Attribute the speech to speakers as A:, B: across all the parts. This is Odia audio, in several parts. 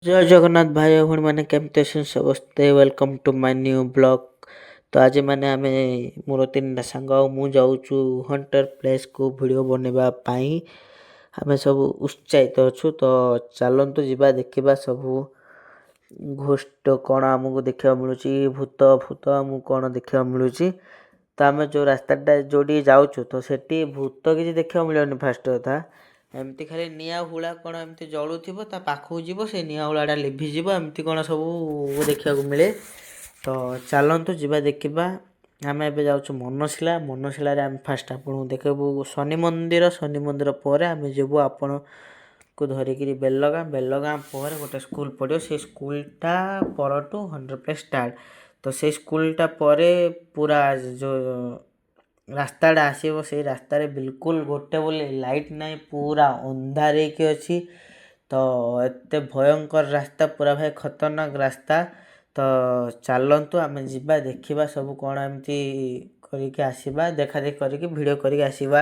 A: ଜୟ ଜଗନ୍ନାଥ ଭାଇ ଓ ଭଉଣୀମାନେ, କେମିତି ଅଛନ୍ତି ସମସ୍ତେ? Welcome to my new vlog। ତ ଆଜି ମାନେ ଆମେ, ମୋର ତିନିଟା ସାଙ୍ଗ ଆଉ ମୁଁ ଯାଉଛୁ ହଣ୍ଟେଡ଼ ପ୍ଲେସ୍କୁ ଭିଡ଼ିଓ ବନେଇବା ପାଇଁ। ଆମେ ସବୁ ଉତ୍ସାହିତ ଅଛୁ। ତ ଚାଲନ୍ତୁ ଯିବା, ଦେଖିବା ସବୁ ଘୋଷ୍ଟ କ'ଣ ଆମକୁ ଦେଖିବାକୁ ମିଳୁଛି, ଭୂତ ଫୂତ ଆମକୁ କ'ଣ ଦେଖିବାକୁ ମିଳୁଛି। ତ ଆମେ ଯେଉଁ ରାସ୍ତାଟା ଯେଉଁଠିକି ଯାଉଛୁ, ତ ସେଠି ଭୂତ କିଛି ଦେଖିବାକୁ ମିଳିବନି। ଫାଷ୍ଟ କଥା, ଏମିତି ଖାଲି ନିଆଁ ହୁଳା କ'ଣ ଏମିତି ଜଳୁଥିବ, ତା ପାଖକୁ ଯିବ, ସେ ନିଆଁ ହୁଳାଟା ଲିଭିଯିବ, ଏମିତି କ'ଣ ସବୁ ଦେଖିବାକୁ ମିଳେ। ତ ଚାଲନ୍ତୁ ଯିବା, ଦେଖିବା। ଆମେ ଏବେ ଯାଉଛୁ ମନଶିଳା। ମନଶିଳାରେ ଆମେ ଫାଷ୍ଟ ଆପଣଙ୍କୁ ଦେଖିବୁ ଶନି ମନ୍ଦିର। ଶନି ମନ୍ଦିର ପରେ ଆମେ ଯିବୁ ଆପଣଙ୍କୁ ଧରିକିରି ବେଲଗାଁ। ବେଲଗାଁ ପରେ ଗୋଟେ ସ୍କୁଲ ପଡ଼ିବ, ସେଇ ସ୍କୁଲଟା ପରଠୁ ହଣ୍ଟେଡ଼ ପ୍ଲେସ୍ ଷ୍ଟାର୍ଟ। ତ ସେଇ ସ୍କୁଲଟା ପରେ ପୁରା ଯେଉଁ ରାସ୍ତାଟା ଆସିବ, ସେଇ ରାସ୍ତାରେ ବିଲକୁଲ ଗୋଟେ ବୋଲି ଲାଇଟ୍ ନାହିଁ, ପୁରା ଅନ୍ଧାର ହେଇକି ଅଛି। ତ ଏତେ ଭୟଙ୍କର ରାସ୍ତା, ପୁରା ଭାଇ ଖତରନାକ ରାସ୍ତା। ତ ଚାଲନ୍ତୁ ଆମେ ଯିବା, ଦେଖିବା ସବୁ କ'ଣ ଏମିତି କରିକି ଆସିବା, ଦେଖାଦେଖି କରିକି ଭିଡ଼ିଓ କରିକି ଆସିବା।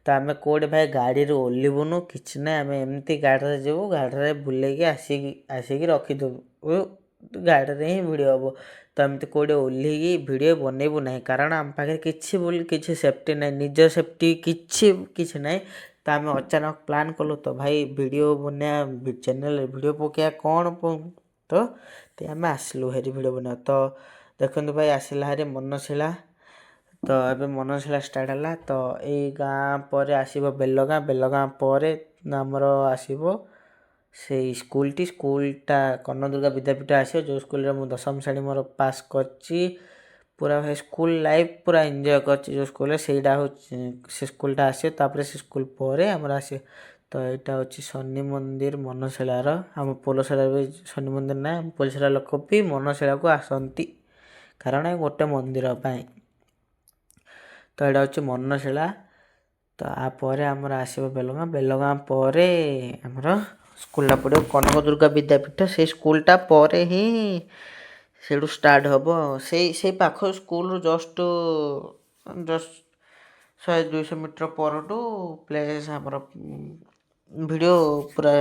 A: ତ ଆମେ କେଉଁଠି ଭାଇ ଗାଡ଼ିରୁ ଓହ୍ଲିବୁନୁ, କିଛି ନାହିଁ। ଆମେ ଏମିତି ଗାଡ଼ିରେ ଯିବୁ, ଗାଡ଼ିରେ ବୁଲେଇକି ଆସିକି ରଖିଦେବୁ, ଗାଡ଼ିରେ ହିଁ ଭିଡ଼ିଓ ହେବ। ତ ଏମିତି କେଉଁଠି ଓହ୍ଲିକି ଭିଡ଼ିଓ ବନେଇବୁ ନାହିଁ, କାରଣ ଆମ ପାଖରେ କିଛି ବୋଲି କିଛି ସେଫ୍ଟି ନାହିଁ, ନିଜ ସେଫ୍ଟି କିଛି କିଛି ନାହିଁ। ତ ଆମେ ଅଚାନକ ପ୍ଲାନ୍ କଲୁ, ତ ଭାଇ ଭିଡ଼ିଓ ବନେଇବା, ଚ୍ୟାନେଲ୍ରେ ଭିଡ଼ିଓ ପକେଇବା କ'ଣ। ତ ଆମେ ଆସିଲୁ ହେରି ଭିଡ଼ିଓ ବନେଇବା। ତ ଦେଖନ୍ତୁ ଭାଇ, ଆସିଲା ହାରି ମନଶିଳା। ତ ଏବେ ମନଶିଳା ଷ୍ଟାର୍ଟ ହେଲା। ତ ଏଇ ଗାଁ ପରେ ଆସିବ ବେଲଗାଁ, ବେଲଗାଁ ପରେ ଆମର ଆସିବ ସେଇ ସ୍କୁଲଟି। ସ୍କୁଲଟା କନକଦୁର୍ଗା ବିଦ୍ୟାପୀଠ ଆସିବ, ଯେଉଁ ସ୍କୁଲରେ ମୁଁ ଦଶମ ଶ୍ରେଣୀ ମୋର ପାସ୍ କରିଛି। ପୁରା ଭାଇ ସ୍କୁଲ ଲାଇଫ୍ ପୁରା ଏନ୍ଜୟ କରିଛି ଯେଉଁ ସ୍କୁଲରେ, ସେଇଟା ହେଉଛି ସେ ସ୍କୁଲଟା ଆସିବ। ତାପରେ ସେ ସ୍କୁଲ ପରେ ଆମର ଆସିବ। ତ ଏଇଟା ହେଉଛି ଶନି ମନ୍ଦିର ମନଶିଳାର। ଆମ ପୋଲସରାରେ ବି ଶନି ମନ୍ଦିର ନାହିଁ। ଆମ ପୋଲସରା ଲୋକ ବି ମନଶିଳାକୁ ଆସନ୍ତି, କାରଣ ଏ ଗୋଟେ ମନ୍ଦିର ପାଇଁ। ତ ଏଇଟା ହେଉଛି ମନଶିଳା। ତ ଆ ପରେ ଆମର ଆସିବ ବେଲଗାଁ। ବେଲଗାଁ ପରେ ଆମର ସ୍କୁଲଟା ପଡ଼ିବ, କନକ ଦୁର୍ଗା ବିଦ୍ୟାପୀଠ। ସେଇ ସ୍କୁଲଟା ପରେ ହିଁ ସେଇଠୁ ଷ୍ଟାର୍ଟ ହେବ। ସେଇ ପାଖ ସ୍କୁଲରୁ ଜଷ୍ଟ 100-200 ମିଟର ପରଠୁ ପ୍ଲେସ୍ ଆମର ଭିଡ଼ିଓ ପୁରା।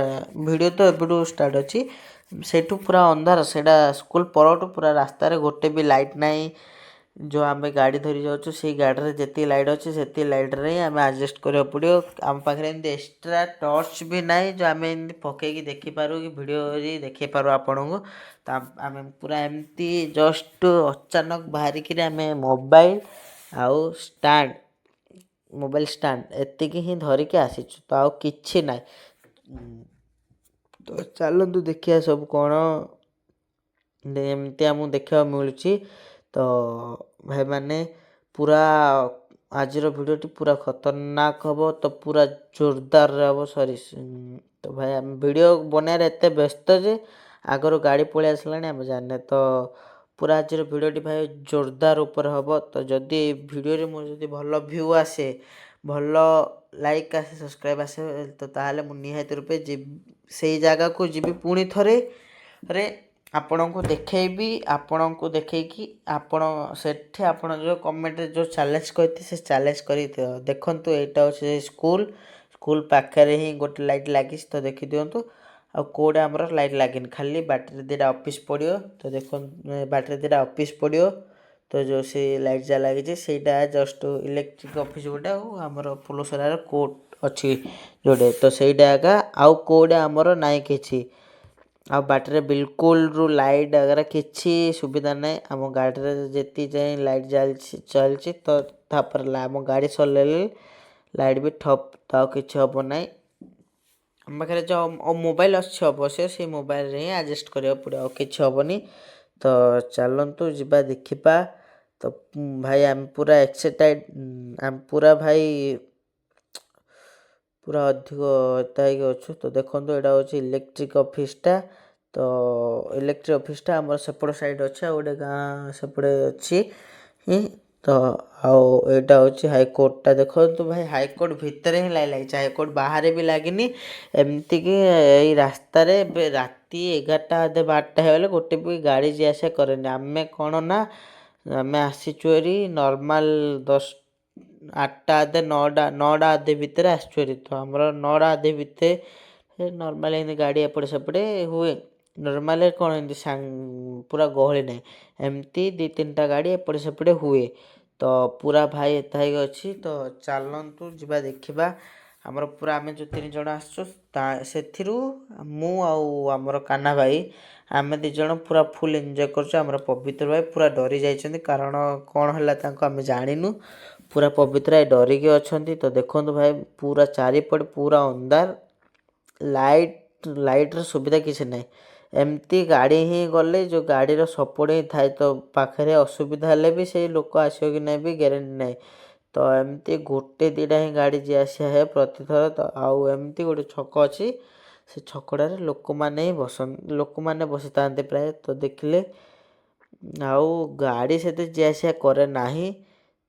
A: ଭିଡ଼ିଓ ତ ଏବେଠୁ ଷ୍ଟାର୍ଟ ଅଛି। ସେଇଠୁ ପୁରା ଅନ୍ଧାର ସେଇଟା। ସ୍କୁଲ ପରଠୁ ପୁରା ରାସ୍ତାରେ ଗୋଟେ ବି ଲାଇଟ୍ ନାହିଁ। ଯେଉଁ ଆମେ ଗାଡ଼ି ଧରି ଯାଉଛୁ, ସେଇ ଗାଡ଼ିରେ ଯେତିକି ଲାଇଟ୍ ଅଛି, ସେତିକି ଲାଇଟ୍ରେ ହିଁ ଆମେ ଆଡ଼ଜଷ୍ଟ କରିବାକୁ ପଡ଼ିବ। ଆମ ପାଖରେ ଏମିତି ଏକ୍ସଟ୍ରା ଟର୍ଚ୍ଚ ବି ନାହିଁ, ଯେଉଁ ଆମେ ଏମିତି ପକେଇକି ଦେଖିପାରୁ କି ଭିଡ଼ିଓ କରି ଦେଖେଇପାରୁ ଆପଣଙ୍କୁ। ତ ଆମେ ପୁରା ଏମିତି ଜଷ୍ଟ ଅଚାନକ ବାହାରିକିରି ଆମେ ମୋବାଇଲ୍ ଆଉ ଷ୍ଟାଣ୍ଡ, ମୋବାଇଲ୍ ଷ୍ଟାଣ୍ଡ ଏତିକି ହିଁ ଧରିକି ଆସିଛୁ, ତ ଆଉ କିଛି ନାହିଁ। ତ ଚାଲନ୍ତୁ ଦେଖିବା ସବୁ କ'ଣ ଏମିତି ଆମକୁ ଦେଖିବାକୁ ମିଳୁଛି। ତ ଭାଇମାନେ, ପୁରା ଆଜିର ଭିଡ଼ିଓଟି ପୁରା ଖତରନାକ ହେବ, ତ ପୁରା ଜୋରଦାରରେ ହେବ। ସରି, ତ ଭାଇ ଆମେ ଭିଡ଼ିଓ ବନେଇବାରେ ଏତେ ବ୍ୟସ୍ତ ଯେ ଆଗରୁ ଗାଡ଼ି ପଳେଇ ଆସିଲାଣି, ଆମେ ଜାଣିନେ। ତ ପୁରା ଆଜିର ଭିଡ଼ିଓଟି ଭାଇ ଜୋରଦାର ଉପରେ ହେବ। ତ ଯଦି ଏ ଭିଡ଼ିଓରେ ମୋର ଯଦି ଭଲ ଭ୍ୟୁ ଆସେ, ଭଲ ଲାଇକ୍ ଆସେ, ସବସ୍କ୍ରାଇବ୍ ଆସେ, ତ ତାହେଲେ ମୁଁ ନିହାତି ରୂପେ ସେଇ ଜାଗାକୁ ଯିବି, ପୁଣି ଥରେ ରେ ଆପଣଙ୍କୁ ଦେଖେଇବି। ଆପଣଙ୍କୁ ଦେଖେଇକି ଆପଣ ସେଠି ଆପଣ ଯେଉଁ କମେଣ୍ଟରେ ଯେଉଁ ଚ୍ୟାଲେଞ୍ଜ କରିଥିବେ, ସେ ଚ୍ୟାଲେଞ୍ଜ କରି ଦେଖନ୍ତୁ। ଏଇଟା ହେଉଛି ସେ ସ୍କୁଲ। ସ୍କୁଲ ପାଖରେ ହିଁ ଗୋଟେ ଲାଇଟ୍ ଲାଗିଛି, ତ ଦେଖିଦିଅନ୍ତୁ। ଆଉ କେଉଁଟା ଆମର ଲାଇଟ୍ ଲାଗିନି, ଖାଲି ବାଟରେ ଦୁଇଟା ଅଫିସ୍ ପଡ଼ିବ। ତ ଦେଖନ୍ତୁ, ବାଟରେ ଦୁଇଟା ଅଫିସ୍ ପଡ଼ିବ। ତ ଯେଉଁ ସେ ଲାଇଟ୍ ଯାହା ଲାଗିଛି, ସେଇଟା ଜଷ୍ଟ ଇଲେକ୍ଟ୍ରିକ୍ ଅଫିସ୍ ଗୋଟେ, ଆଉ ଆମର ପୋଲସରାର କୋର୍ଟ ଅଛି ଯେଉଁଟା, ତ ସେଇଟା ଏକା। ଆଉ କେଉଁଟା ଆମର ନାହିଁ କିଛି। ଆଉ ବାଟରେ ବିଲକୁଲରୁ ଲାଇଟ୍ ବଗେରା କିଛି ସୁବିଧା ନାହିଁ। ଆମ ଗାଡ଼ିରେ ଯେତିକି ଯାଏଁ ଲାଇଟ୍ ଚାଲିଛି ଚାଲିଛି, ତ ତାପରେ ଆମ ଗାଡ଼ି ସରିଲେ ଲାଇଟ୍ ବି ଠପ୍, ତ ଆଉ କିଛି ହେବ ନାହିଁ। ଆମ ପାଖରେ ଯେଉଁ ମୋବାଇଲ୍ ଅଛି ଅବଶ୍ୟ, ସେଇ ମୋବାଇଲରେ ହିଁ ଆଡ଼ଜଷ୍ଟ କରିବାକୁ ପଡ଼ିବ, ଆଉ କିଛି ହେବନି। ତ ଚାଲନ୍ତୁ ଯିବା, ଦେଖିବା। ତ ଭାଇ ଆମେ ପୁରା ଏକ୍ସାଇଟେଡ଼, ଆମେ ପୁରା ଭାଇ ପୁରା ଅଧିକ ଏତା ହେଇକି ଅଛୁ। ତ ଦେଖନ୍ତୁ, ଏଇଟା ହେଉଛି ଇଲେକ୍ଟ୍ରିକ୍ ଅଫିସଟା। ତ ଇଲେକ୍ଟ୍ରିକ୍ ଅଫିସଟା ଆମର ସେପଟ ସାଇଡ଼୍ ଅଛି, ଆଉ ଗୋଟେ ଗାଁ ସେପଟେ ଅଛି ହିଁ। ତ ଆଉ ଏଇଟା ହେଉଛି ହାଇକୋର୍ଟଟା। ଦେଖନ୍ତୁ ଭାଇ, ହାଇକୋର୍ଟ ଭିତରେ ହିଁ ଲାଇଟ୍ ଲାଗିଛି, ହାଇକୋର୍ଟ ବାହାରେ ବି ଲାଗିନି। ଏମିତିକି ଏଇ ରାସ୍ତାରେ ଏବେ ରାତି 11ଟା ଅଧେ 12ଟା ହେଇଗଲେ ଗୋଟେ ବି ଗାଡ଼ି ଯିବା ଆସିବା କରେନି। ଆମେ କ'ଣ ନା ଆମେ ଆସିଛୁ ହେରି ନର୍ମାଲ୍ 10, 8ଟା ଅଧେ, 9ଟା, 9ଟା ଅଧେ ଭିତରେ ଆସିଛୁ ହେରି। ତ ଆମର 9ଟା ଅଧେ ଭିତରେ ନର୍ମାଲ୍ ଏମିତି ଗାଡ଼ି ଏପଟେ ସେପଟେ ହୁଏ। ନର୍ମାଲି କ'ଣ ଏମିତି ପୁରା ଗହଳି ନାହିଁ, ଏମିତି 2 3ଟା ଗାଡ଼ି ଏପଟେ ସେପଟେ ହୁଏ। ତ ପୁରା ଭାଇ ଏତା ହେଇକି ଅଛି। ତ ଚାଲନ୍ତୁ ଯିବା ଦେଖିବା। ଆମର ପୁରା ଆମେ ଯେଉଁ 3 ଜଣ ଆସିଛୁ, ତା ସେଥିରୁ ମୁଁ ଆଉ ଆମର କାହ୍ନା ଭାଇ, ଆମେ 2 ଜଣ ପୁରା ଫୁଲ୍ ଏନ୍ଜୟ କରୁଛୁ। ଆମର ପବିତ୍ର ଭାଇ ପୁରା ଡରି ଯାଇଛନ୍ତି, କାରଣ କ'ଣ ହେଲା ତାଙ୍କୁ ଆମେ ଜାଣିନୁ। ପୁରା ପବିତ୍ର ଭାଇ ଡରିକି ଅଛନ୍ତି। ତ ଦେଖନ୍ତୁ ଭାଇ, ପୁରା ଚାରିପଟେ ପୁରା ଅନ୍ଧାର, ଲାଇଟ୍ର ସୁବିଧା କିଛି ନାହିଁ। ଏମିତି ଗାଡ଼ି ହିଁ ଗଲେ ଯେଉଁ ଗାଡ଼ିର ସପୋର୍ଟ ହିଁ ଥାଏ, ତ ପାଖରେ ଅସୁବିଧା ହେଲେ ବି ସେଇ ଲୋକ ଆସିବ କି ନାହିଁ ବି ଗ୍ୟାରେଣ୍ଟି ନାହିଁ। ତ ଏମିତି ଗୋଟେ 2ଟା ହିଁ ଗାଡ଼ି ଯିଏ ଆସିବା ହୁଏ ପ୍ରତିଥର। ତ ଆଉ ଏମିତି ଗୋଟେ ଛକ ଅଛି, ସେ ଛକଟାରେ ଲୋକମାନେ ହିଁ ଲୋକମାନେ ବସିଥାନ୍ତି ପ୍ରାୟ। ତ ଦେଖିଲେ ଆଉ ଗାଡ଼ି ସେତେ ଯିବା ଆସିବା କରେ ନାହିଁ।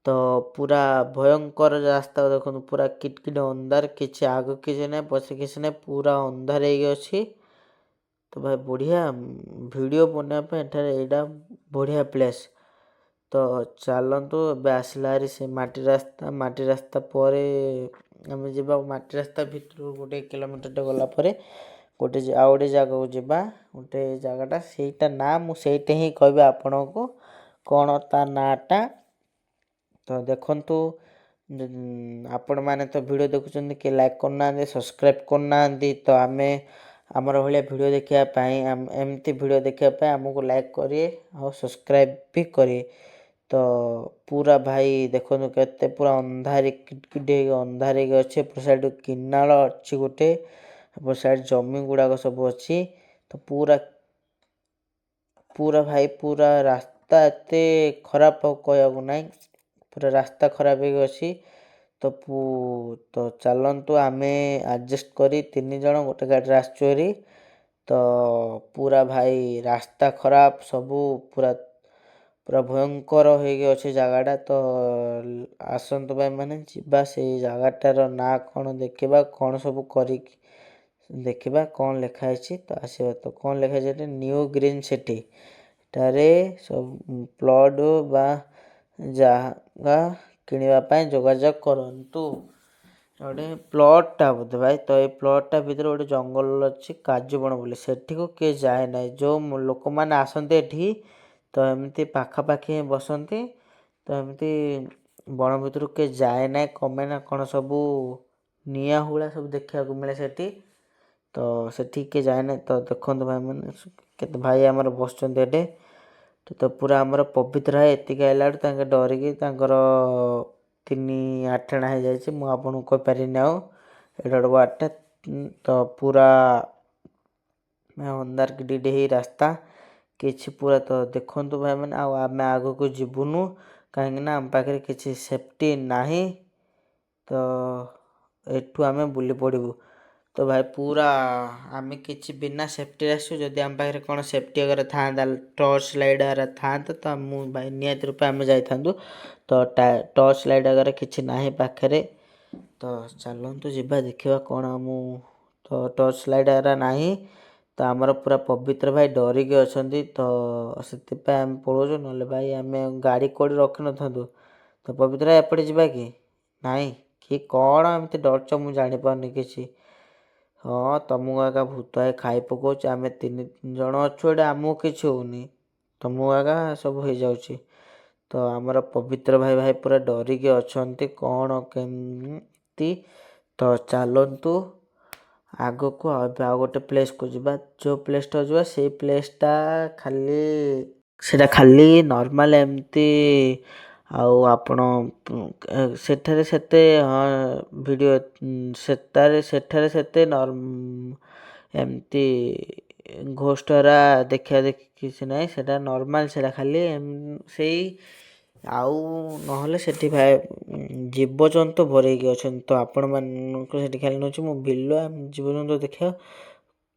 A: ତ ପୁରା ଭୟଙ୍କର ରାସ୍ତା ଦେଖନ୍ତୁ, ପୁରା କିଟକିଟ ଅନ୍ଧାର, କିଛି ଆଗ କିଛି ନାହିଁ, ପଛ କିଛି ନାହିଁ, ପୁରା ଅନ୍ଧାର ହେଇକି ଅଛି। ତ ଭାଇ ବଢ଼ିଆ ଭିଡ଼ିଓ ବନେଇବା ପାଇଁ ଏଠାରେ ଏଇଟା ବଢ଼ିଆ ପ୍ଲେସ୍। ତ ଚାଲନ୍ତୁ, ଏବେ ଆସିଲା ହାରି ସେ ମାଟି ରାସ୍ତା। ମାଟି ରାସ୍ତା ପରେ ଆମେ ଯିବା ମାଟି ରାସ୍ତା ଭିତରୁ ଗୋଟେ କିଲୋମିଟରଟେ ଗଲା ପରେ ଗୋଟେ ଆଉ ଗୋଟେ ଜାଗାକୁ ଯିବା। ଗୋଟେ ଜାଗାଟା ସେଇଟା ନାଁ ମୁଁ ସେଇଟା ହିଁ କହିବି ଆପଣଙ୍କୁ କ'ଣ ତା ନାଁଟା। ତ ଦେଖନ୍ତୁ, ଆପଣମାନେ ତ ଭିଡ଼ିଓ ଦେଖୁଛନ୍ତି, କିଏ ଲାଇକ୍ କରୁନାହାନ୍ତି, ସବସ୍କ୍ରାଇବ୍ କରୁନାହାନ୍ତି। ତ ଆମେ ଆମର ଭଳିଆ ଭିଡ଼ିଓ ଦେଖିବା ପାଇଁ, ଏମିତି ଭିଡ଼ିଓ ଦେଖିବା ପାଇଁ ଆମକୁ ଲାଇକ୍ କରିବେ ଆଉ ସବସ୍କ୍ରାଇବ୍ ବି କରିବେ। ତ ପୁରା ଭାଇ ଦେଖନ୍ତୁ, କେତେ ପୁରା ଅନ୍ଧାରି କିଟକିଟ ହେଇକି ଅନ୍ଧାର ହେଇକି ଅଛି। ଏପଟ ସାଇଡ଼୍ କିନାଳ ଅଛି ଗୋଟେ, ଏପଟ ସାଇଡ଼୍ ଜମି ଗୁଡ଼ାକ ସବୁ ଅଛି। ତ ପୁରା ପୁରା ଭାଇ ପୁରା ରାସ୍ତା ଏତେ ଖରାପ କହିବାକୁ ନାହିଁ, ପୁରା ରାସ୍ତା ଖରାପ ହେଇକି ଅଛି। ତ ଚାଲନ୍ତୁ, ଆମେ ଆଡ଼ଜଷ୍ଟ କରି 3 ଜଣ ଗୋଟେ ଗାଡ଼ିରେ ଆସିଛୁ ହେରି। ତ ପୁରା ଭାଇ ରାସ୍ତା ଖରାପ ସବୁ, ପୁରା ପୁରା ଭୟଙ୍କର ହେଇକି ଅଛି ଜାଗାଟା। ତ ଆସନ୍ତୁ ଭାଇମାନେ, ଯିବା ସେଇ ଜାଗାଟାର ନାଁ କ'ଣ ଦେଖିବା, କ'ଣ ସବୁ କରିକି ଦେଖିବା କ'ଣ ଲେଖା ହେଇଛି। ତ ଆସିବା। ତ କ'ଣ ଲେଖା ହେଇଛି ଏଠି? ନ୍ୟୁ ଗ୍ରୀନ୍ ସିଟି, ଏଠାରେ ସବୁ ପ୍ଲଟ୍ ବା ଜାଗା କିଣିବା ପାଇଁ ଯୋଗାଯୋଗ କରନ୍ତୁ। ଗୋଟେ ପ୍ଲଟ୍ଟା ବୋଧେ ଭାଇ। ତ ଏଇ ପ୍ଲଟ୍ଟା ଭିତରେ ଗୋଟେ ଜଙ୍ଗଲ ଅଛି କାଜୁ ବଣ ବୋଲି, ସେଠିକୁ କିଏ ଯାଏ ନାହିଁ। ଯେଉଁ ଲୋକମାନେ ଆସନ୍ତି ଏଠି, ତ ଏମିତି ପାଖାପାଖି ହିଁ ବସନ୍ତି। ତ ଏମିତି ବଣ ଭିତରକୁ କିଏ ଯାଏ ନାହିଁ, କ'ଣ ପାଇଁ ନା କ'ଣ ସବୁ ନିଆଁ ହୁଳା ସବୁ ଦେଖିବାକୁ ମିଳେ ସେଠି, ତ ସେଠିକି କିଏ ଯାଏ ନାହିଁ। ତ ଦେଖନ୍ତୁ ଭାଇମାନେ, କେତେ ଭାଇ ଆମର ବସିଛନ୍ତି ଏଠି। ତ ପୁରା ଆମର ପବିତ୍ର ଭାଇ ଏତିକି ଆଇଲା ବେଳୁ ତାଙ୍କେ ଡରିକି ତାଙ୍କର 3 ଆଠେଣା ହେଇଯାଇଛି, ମୁଁ ଆପଣଙ୍କୁ କହିପାରିନି ଆଉ। ଏଇଟା ଗୋଟେ ୱାର୍ଡ଼ଟା। ତ ପୁରା ଅନ୍ଧାର କିଟିକିଟି ହେଇ ରାସ୍ତା କିଛି ପୁରା। ତ ଦେଖନ୍ତୁ ଭାଇମାନେ, ଆଉ ଆମେ ଆଗକୁ ଯିବୁନୁ, କାହିଁକିନା ଆମ ପାଖରେ କିଛି ସେଫ୍ଟି ନାହିଁ, ତ ଏଠୁ ଆମେ ବୁଲି ପଡ଼ିବୁ। ତ ଭାଇ ପୁରା ଆମେ କିଛି ବିନା ସେଫ୍ଟିରେ ଆସିଛୁ। ଯଦି ଆମ ପାଖରେ କ'ଣ ସେଫ୍ଟି ବଗେରା ଥାଆନ୍ତା, ଟର୍ଚ୍ଚ ଲାଇଟ୍ ବଗେରା ଥାଆନ୍ତା, ତ ମୁଁ ଭାଇ ନିହାତି ରୂପେ ଆମେ ଯାଇଥାନ୍ତୁ। ତ ଟର୍ଚ୍ଚ ଲାଇଟ୍ ବଗେରା କିଛି ନାହିଁ ପାଖରେ। ତ ଚାଲନ୍ତୁ ଯିବା ଦେଖିବା କ'ଣ। ମୁଁ ତ ଟର୍ଚ୍ଚ ଲାଇଟ୍ ବଗେରା ନାହିଁ, ତ ଆମର ପୁରା ପବିତ୍ର ଭାଇ ଡରିକି ଅଛନ୍ତି, ତ ସେଥିପାଇଁ ଆମେ ପଳଉଛୁ, ନହେଲେ ଭାଇ ଆମେ ଗାଡ଼ି କେଉଁଠି ରଖିନଥାନ୍ତୁ। ତ ପବିତ୍ର ଭାଇ, ଏପଟେ ଯିବା କି ନାଇଁ କି କ'ଣ? ଏମିତି ଡରୁଛ ମୁଁ ଜାଣିପାରୁନି କିଛି। ହଁ, ତମକୁ ଏକା ଭୂତ ଖାଇ ପକଉଛି। ଆମେ 3 ଜଣ ଅଛୁ ଏଠି, ଆମକୁ କିଛି ହେଉନି, ତମକୁ ଏକା ସବୁ ହେଇଯାଉଛି। ତ ଆମର ପବିତ୍ର ଭାଇ ପୁରା ଡରିକି ଅଛନ୍ତି କ'ଣ କେମିତି। ତ ଚାଲନ୍ତୁ ଆଗକୁ, ଆଉ ଏବେ ଆଉ ଗୋଟେ ପ୍ଲେସ୍କୁ ଯିବା। ଯେଉଁ ପ୍ଲେସ୍ଟା ଯିବା, ସେଇ ପ୍ଲେସ୍ଟା ଖାଲି ସେଇଟା ଖାଲି ନର୍ମାଲ୍ ଏମିତି, ଆଉ ଆପଣ ସେଠାରେ ସେତେ, ହଁ, ଭିଡ଼ିଓ ସେଠାରେ ସେତେ ଏମିତି ଘୋଷ୍ଟ ହେରା ଦେଖିବା ଦେଖି କିଛି ନାହିଁ। ସେଇଟା ନର୍ମାଲ୍, ସେଇଟା ଖାଲି ସେଇ, ଆଉ ନହେଲେ ସେଠି ଭାଇ ଜୀବଜନ୍ତୁ ଭରେଇକି ଅଛନ୍ତି। ତ ଆପଣମାନଙ୍କୁ ସେଠି ଖାଲି ନେଉଛି ମୁଁ ବିଲୁଆ ଜୀବଜନ୍ତୁ ଦେଖିବା,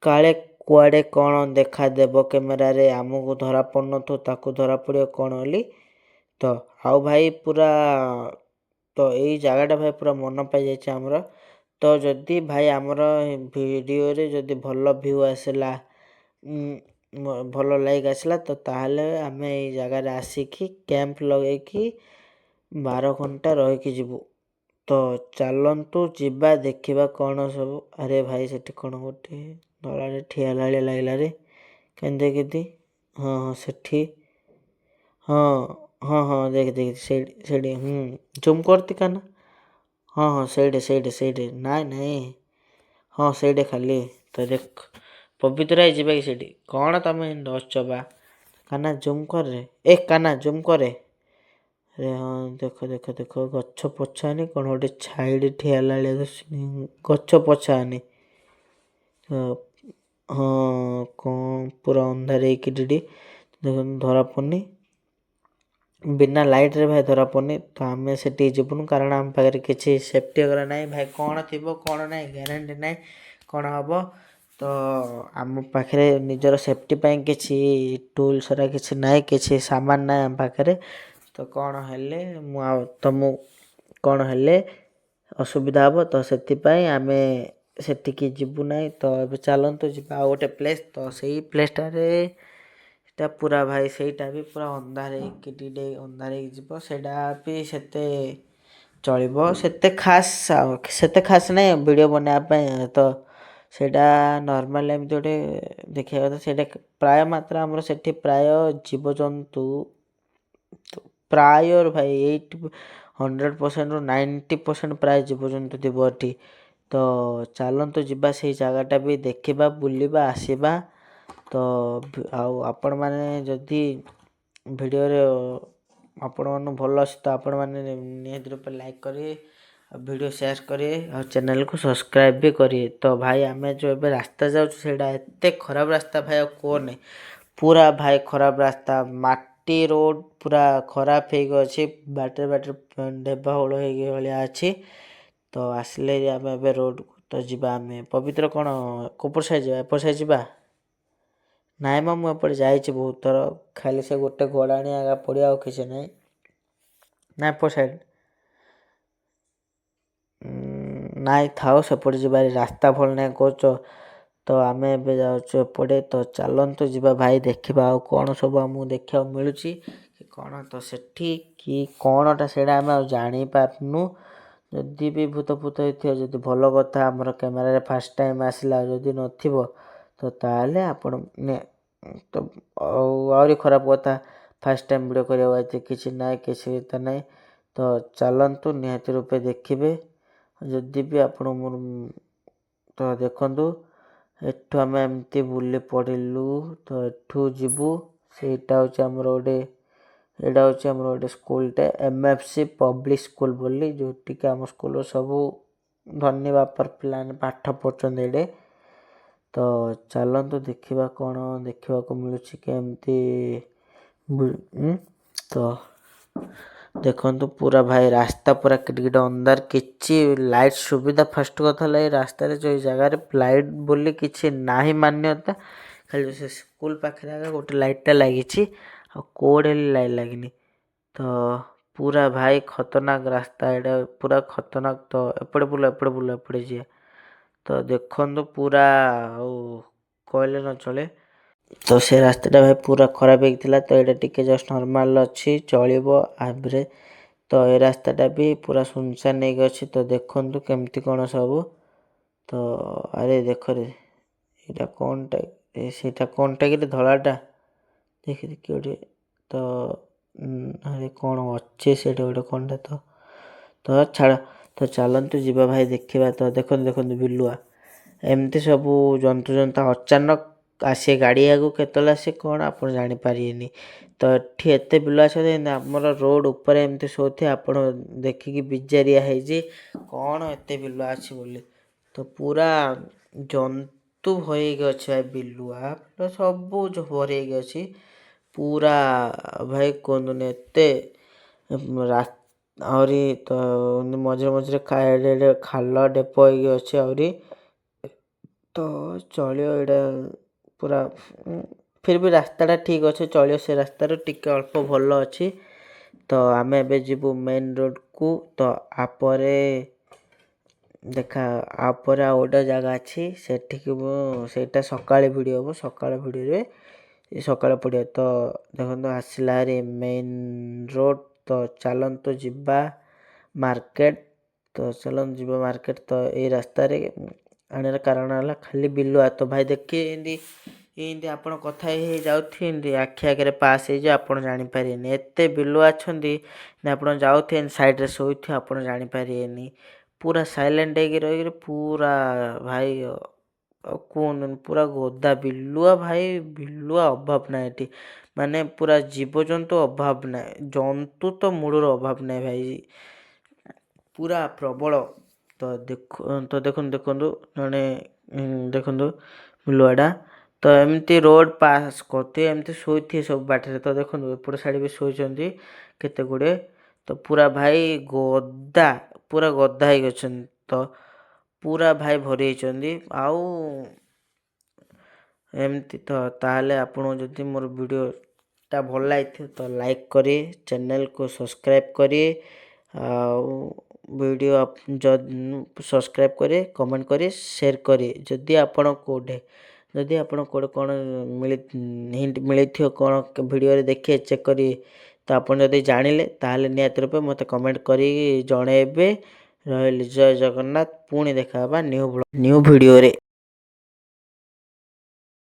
A: କାଳେ କୁଆଡ଼େ କ'ଣ ଦେଖାଦେବ କ୍ୟାମେରାରେ, ଆମକୁ ଧରା ପଡ଼ୁନଥିବ, ତାକୁ ଧରା ପଡ଼ିବ କ'ଣ ବୋଲି। ତ ଆଉ ଭାଇ ପୁରା ତ ଏଇ ଜାଗାଟା ଭାଇ ପୁରା ମନ ପାଇଯାଇଛି ଆମର। ତ ଯଦି ଭାଇ ଆମର ଭିଡ଼ିଓରେ ଯଦି ଭଲ ଭ୍ୟୁ ଆସିଲା, ଭଲ ଲାଇକ୍ ଆସିଲା, ତ ତାହେଲେ ଆମେ ଏଇ ଜାଗାରେ ଆସିକି କ୍ୟାମ୍ପ ଲଗେଇକି 12 ଘଣ୍ଟା ରହିକି ଯିବୁ। ତ ଚାଲନ୍ତୁ ଯିବା ଦେଖିବା କ'ଣ ସବୁ। ଆରେ ଭାଇ, ସେଠି କ'ଣ ଗୋଟେ ଧଳାରେ ଠିଆ ହେଲା ଭଳିଆ ଲାଗିଲା ରେ। କେମିତି କେମିତି? ହଁ ହଁ, ସେଠି। ହଁ ହଁ ହଁ, ଦେଖେ ଦେଖେ, ସେଇଠି ସେଇଠି। ଜୁମ୍ କରତି କାହ୍ନା। ହଁ ହଁ, ସେଇଠି ସେଇଠି ସେଇଠି। ନାଇଁ ନାଇଁ, ହଁ ସେଇଠି ଖାଲି। ତ ଦେଖ, ପବିତ୍ର ଭାଇ ଯିବା କି ସେଇଠି? କ'ଣ ତମେ ଅଛ ବା? କାହ୍ନା, ଜୁମ୍ କରେ। ଏ କାହ୍ନା, ଜୁମ୍ କରେ। ଆରେ ହଁ, ଦେଖ ଦେଖ ଦେଖ, ଗଛ ପଛାନି କ'ଣ ଗୋଟେ ଛାଇଟେ ଠିଆ ହେଲା ଭଳିଆ ଦିଶୁନି ଗଛ ପଛାନି। ହଁ, କ'ଣ ପୁରା ଅନ୍ଧାର ହେଇକି ଏଠି ଦେଖନ୍ତୁ, ଧରା ପଡ଼ୁନି ବିନା ଲାଇଟ୍ରେ ଭାଇ, ଧରା ପଡ଼ୁନି। ତ ଆମେ ସେଠିକି ଯିବୁନୁ, କାରଣ ଆମ ପାଖରେ କିଛି ସେଫ୍ଟି ବଗେରା ନାହିଁ ଭାଇ। କ'ଣ ଥିବ କ'ଣ ନାହିଁ ଗ୍ୟାରେଣ୍ଟି ନାହିଁ, କ'ଣ ହେବ। ତ ଆମ ପାଖରେ ନିଜର ସେଫ୍ଟି ପାଇଁ କିଛି ଟୁଲ୍ସ ହେରା କିଛି ନାହିଁ, କିଛି ସାମାନ ନାହିଁ ଆମ ପାଖରେ। ତ କ'ଣ ହେଲେ ମୁଁ ଆଉ ତୁମକୁ କ'ଣ ହେଲେ ଅସୁବିଧା ହେବ, ତ ସେଥିପାଇଁ ଆମେ ସେଠିକି ଯିବୁ ନାହିଁ। ତ ଏବେ ଚାଲନ୍ତୁ ଯିବା ଆଉ ଗୋଟେ ପ୍ଲେସ୍। ତ ସେଇ ପ୍ଲେସ୍ଟାରେ ସେଇଟା ପୁରା ଭାଇ, ସେଇଟା ବି ପୁରା ଅନ୍ଧାର ହେଇକି, ଟିକେ ଅନ୍ଧାର ହେଇକି ଯିବ। ସେଇଟା ବି ସେତେ ଚଳିବ, ସେତେ ଖାସ୍ ଆଉ ସେତେ ଖାସ୍ ନାହିଁ ଭିଡ଼ିଓ ବନେଇବା ପାଇଁ। ତ ସେଇଟା ନର୍ମାଲ୍ ଏମିତି ଗୋଟେ ଦେଖିବା କଥା। ସେଇଟା ପ୍ରାୟ ମାତ୍ରା ଆମର ସେଠି ପ୍ରାୟ ଜୀବଜନ୍ତୁ ପ୍ରାୟ ଭାଇ, 80 100%ରୁ 90% ପ୍ରାୟ ଜୀବଜନ୍ତୁ ଥିବ ଏଠି। ତ ଚାଲନ୍ତୁ ଯିବା, ସେଇ ଜାଗାଟା ବି ଦେଖିବା, ବୁଲିବା ଆସିବା। ତ ଆଉ ଆପଣମାନେ ଯଦି ଭିଡ଼ିଓରେ ଆପଣମାନଙ୍କୁ ଭଲ ଆସେ, ତ ଆପଣମାନେ ନିହାତି ରୂପେ ଲାଇକ୍ କରିବେ ଆଉ ଭିଡ଼ିଓ ସେୟାର କରିବେ ଆଉ ଚ୍ୟାନେଲ୍କୁ ସବସ୍କ୍ରାଇବ୍ ବି କରିବେ। ତ ଭାଇ, ଆମେ ଯେଉଁ ଏବେ ରାସ୍ତା ଯାଉଛୁ, ସେଇଟା ଏତେ ଖରାପ ରାସ୍ତା ଭାଇ, ଆଉ କୁହନି। ପୁରା ଭାଇ ଖରାପ ରାସ୍ତା, ମାଟି ରୋଡ଼ ପୁରା ଖରାପ ହେଇକି ଅଛି। ବାଟରେ ବାଟରେ ଢେବା ହୋଳ ହେଇକି ଭଳିଆ ଅଛି। ତ ଆସିଲେ ଆମେ ଏବେ ରୋଡ଼କୁ। ତ ଯିବା ଆମେ ପବିତ୍ର, କ'ଣ କୋପଟ ସାଇଡ଼୍ ଯିବା, ଏପଟ ସାଇଡ଼୍ ଯିବା? ନାଇଁ ମ, ମୁଁ ଏପଟେ ଯାଇଛି ବହୁତ ଥର। ଖାଲି ସେ ଗୋଟେ ଗଡ଼ାଣିଆ ଏକା ପଡ଼ିବ, ଆଉ କିଛି ନାହିଁ ନା। ଏପଟ ସାଇଡ଼୍ ନାଇଁ, ଥାଉ, ସେପଟେ ଯିବା। ରାସ୍ତା ଭଲ ନାହିଁ କହୁଛ। ତ ଆମେ ଏବେ ଯାଉଛୁ ଏପଟେ। ତ ଚାଲନ୍ତୁ ଯିବା ଭାଇ, ଦେଖିବା ଆଉ କ'ଣ ସବୁ ଆମକୁ ଦେଖିବାକୁ ମିଳୁଛି କି କ'ଣ। ତ ସେଠି କି କ'ଣଟା ସେଇଟା ଆମେ ଆଉ ଜାଣିପାରୁନୁ। ଯଦି ବି ଭୂତ ଫୂତ ହେଇଥିବ ଯଦି ଭଲ କଥା, ଆମର କ୍ୟାମେରାରେ ଫାର୍ଷ୍ଟ ଟାଇମ୍ ଆସିଲା। ଯଦି ନଥିବ ତ ତାହେଲେ ଆପଣ ତ ଆଉ ଆହୁରି ଖରାପ କଥା, ଫାର୍ଷ୍ଟ ଟାଇମ୍ ଭିଡ଼ିଓ କରିବାକୁ ଆସିଛି, କିଛି ନାହିଁ, କିଛି ତ ନାହିଁ। ତ ଚାଲନ୍ତୁ, ନିହାତି ରୂପେ ଦେଖିବେ ଯଦି ବି ଆପଣ ମୋର। ତ ଦେଖନ୍ତୁ, ଏଠୁ ଆମେ ଏମିତି ବୁଲି ପଡ଼ିଲୁ। ତ ଏଠୁ ଯିବୁ, ସେଇଟା ହେଉଛି ଆମର ଗୋଟେ, ଏଇଟା ହେଉଛି ଆମର ଗୋଟେ ସ୍କୁଲଟେ, MFC public school ବୋଲି, ଯେଉଁଠିକି ଆମ ସ୍କୁଲର ସବୁ ଧନୀ ବାପର ପିଲାମାନେ ପାଠ ପଢ଼ୁଛନ୍ତି ଏଇଠି। ତ ଚାଲନ୍ତୁ ଦେଖିବା କ'ଣ ଦେଖିବାକୁ ମିଳୁଛି କେମିତି। ତ ଦେଖନ୍ତୁ, ପୁରା ଭାଇ ରାସ୍ତା ପୁରା କିଟ ଅନ୍ଧାର, କିଛି ଲାଇଟ୍ ସୁବିଧା। ଫାର୍ଷ୍ଟ କଥା ହେଲା, ଏଇ ରାସ୍ତାରେ ଯେଉଁ ଜାଗାରେ ଲାଇଟ୍ ବୋଲି କିଛି ନାହିଁ ମାନ୍ୟତା। ଖାଲି ସେ ସ୍କୁଲ ପାଖରେ ଏକା ଗୋଟେ ଲାଇଟ୍ଟା ଲାଗିଛି, ଆଉ କୋଉଠି ହେଲେ ଲାଇଟ୍ ଲାଗିନି। ତ ପୁରା ଭାଇ ଖତରନାକ ରାସ୍ତା ଏଇଟା, ପୁରା ଖତରନାକ। ତ ଏପଟେ ବୁଲ, ଏପଟେ ବୁଲ, ଏପଟେ ଯିବା। ତ ଦେଖନ୍ତୁ, ପୁରା ଆଉ କହିଲେ ନ ଚଳେ। ତ ସେ ରାସ୍ତାଟା ଭାଇ ପୁରା ଖରାପ ହେଇଥିଲା, ତ ଏଇଟା ଟିକେ ଜଷ୍ଟ ନର୍ମାଲ୍ ଅଛି, ଚଳିବ ଆଭରେଜ୍। ତ ଏ ରାସ୍ତାଟା ବି ପୁରା ସୁନସାନ ହେଇକି ଅଛି। ତ ଦେଖନ୍ତୁ କେମିତି କ'ଣ ସବୁ। ତ ଆରେ ଦେଖରେ, ଏଇଟା କ'ଣଟା? ଏ ସେଇଟା କ'ଣଟା କିରେ ଧଳାଟା? ଦେଖି ଦେଖି ଗୋଟେ। ତ ଆରେ କ'ଣ ଅଛି ସେଇଟା ଗୋଟେ କ'ଣଟା? ତ ଛାଡ଼, ତ ଚାଲନ୍ତୁ ଯିବା ଭାଇ, ଦେଖିବା। ତ ଦେଖନ୍ତୁ ଦେଖନ୍ତୁ, ବିଲୁଆ, ଏମିତି ସବୁ ଜନ୍ତୁ ଜନ୍ତା ଅଚାନକ ଆସେ ଗାଡ଼ି ଆଗକୁ, କେତେବେଳେ ଆସେ କ'ଣ ଆପଣ ଜାଣିପାରିବେନି। ତ ଏଠି ଏତେ ବିଲୁଆ ଅଛନ୍ତି, ଆମର ରୋଡ଼ ଉପରେ ଏମିତି ଶୋଉଥିବେ, ଆପଣ ଦେଖିକି ବିଜାରିଆ ହେଇଛି କ'ଣ ଏତେ ବିଲୁଆ ଅଛି ବୋଲି। ତ ପୁରା ଜନ୍ତୁ ଭରି ହେଇକି ଅଛି ଭାଇ, ବିଲୁଆ ପୁରା ସବୁ ଭରି ହେଇକି ଅଛି ପୁରା ଭାଇ, କୁହନ୍ତୁନି ଏତେ। ଆହୁରି ତ ମଝିରେ ମଝିରେ ଏଡ଼େ ଏଡ଼େ ଖାଲ ଢେପ ହେଇକି ଅଛି ଆହୁରି। ତ ଚଳିବ ଏଇଟା ପୁରା, ଫିର୍ ବି ରାସ୍ତାଟା ଠିକ୍ ଅଛି, ଚଳିବ। ସେ ରାସ୍ତାରୁ ଟିକେ ଅଳ୍ପ ଭଲ ଅଛି। ତ ଆମେ ଏବେ ଯିବୁ ମେନ୍ ରୋଡ଼କୁ। ତ ଆପରେ ଦେଖା, ଆପରେ ଆଉ ଗୋଟେ ଜାଗା ଅଛି, ସେଠିକି ମୁଁ ସେଇଟା ସକାଳେ ଭିଡ଼ିଓ ହେବ, ସକାଳ ଭିଡ଼ିଓରେ ସକାଳେ ପଡ଼ିବ। ତ ଦେଖନ୍ତୁ, ଆସିଲା ହାରି ମେନ୍ ରୋଡ଼। ତ ଚାଲନ୍ତୁ ଯିବା ମାର୍କେଟ। ତ ଚାଲନ୍ତୁ ଯିବା ମାର୍କେଟ। ତ ଏଇ ରାସ୍ତାରେ ଆଣିବାର କାରଣ ହେଲା ଖାଲି ବିଲୁଆ। ତ ଭାଇ ଦେଖି ଏମିତି ଏମିତି ଆପଣ କଥା ହେଇ ହେଇ ଯାଉଥିବେ, ଏମିତି ଆଖି ଆଗରେ ପାସ୍ ହେଇଯିବ, ଆପଣ ଜାଣିପାରିବେନି। ଏତେ ବିଲୁଆ ଅଛନ୍ତି ନା, ଆପଣ ଯାଉଥିବେ, ସାଇଡ଼୍ରେ ଶୋଇଥିବେ, ଆପଣ ଜାଣିପାରିବେନି। ପୁରା ସାଇଲେଣ୍ଟ ହେଇକି ରହିକିରି ପୁରା ଭାଇ, ଆଉ କୁହନ୍ତୁନି, ପୁରା ଗଦା ବିଲୁଆ ଭାଇ। ବିଲୁଆ ଅଭାବ ନାହିଁ ଏଠି, ମାନେ ପୁରା ଜୀବଜନ୍ତୁ ଅଭାବ ନାହିଁ। ଜନ୍ତୁ ତ ମୂଳରୁ ଅଭାବ ନାହିଁ ଭାଇ, ପୁରା ପ୍ରବଳ। ତ ଦେଖ, ତ ଦେଖନ୍ତୁ, ଦେଖନ୍ତୁ ଜଣେ, ଦେଖନ୍ତୁ ବିଲୁଆଟା। ତ ଏମିତି ରୋଡ଼ ପାସ୍ କରୁଥିବେ, ଏମିତି ଶୋଇଥିବେ ସବୁ ବାଟରେ। ତ ଦେଖନ୍ତୁ, ଏପଟ ସାଇଡ଼୍ ବି ଶୋଇଛନ୍ତି କେତେ ଗୁଡ଼ିଏ। ତ ପୁରା ଭାଇ ଗଦା, ପୁରା ଗଦା ହେଇକି ଅଛନ୍ତି। ତ ପୁରା ଭାଇ ଭରି ହେଇଛନ୍ତି ଆଉ ଏମିତି। ତ ତାହେଲେ ଆପଣଙ୍କୁ ଯଦି ମୋର ଭିଡ଼ିଓଟା ଭଲ ଲାଗିଥିବ, ତ ଲାଇକ୍ କରି ଚ୍ୟାନେଲ୍କୁ ସବସ୍କ୍ରାଇବ୍ କରି, ଆଉ ଭିଡ଼ିଓ ସବସ୍କ୍ରାଇବ୍ କରି, କମେଣ୍ଟ କରି, ସେୟାର କରି, ଯଦି ଆପଣ କେଉଁଠି, ଯଦି ଆପଣ କେଉଁଠି କ'ଣ ମିଳି ହିଣ୍ଟ ମିଳିଥିବ, କ'ଣ ଭିଡ଼ିଓରେ ଦେଖିବେ, ଚେକ୍ କରି, ତ ଆପଣ ଯଦି ଜାଣିଲେ, ତାହେଲେ ନିହାତି ରୂପେ ମୋତେ କମେଣ୍ଟ କରିକି ଜଣେଇବେ। ରହିଲି, ଜୟ ଜଗନ୍ନାଥ। ପୁଣି ଦେଖା ହେବା ନ୍ୟୁ ଭିଡ଼ିଓରେ।